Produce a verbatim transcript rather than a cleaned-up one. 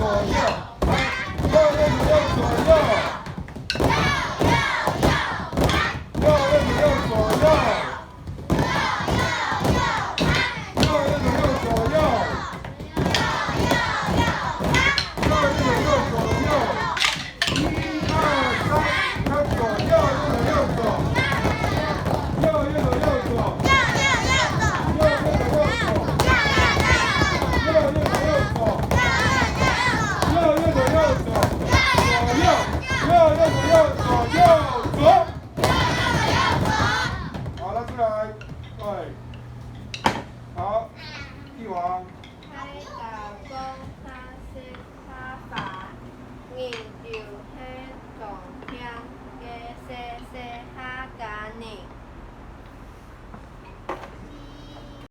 右，右，右，右，左右。右，右，右，左右。右，右，右，左右。右，右，右，左右。一二三，右，右，右，左。右，右，右，左。右，右，右，左。右，右，右，左。右，右，右，左。右，右，右，左。左右。右，右，右，左右。左。好，拿出来。对。好，帝王。大家讲，花色花花，研究。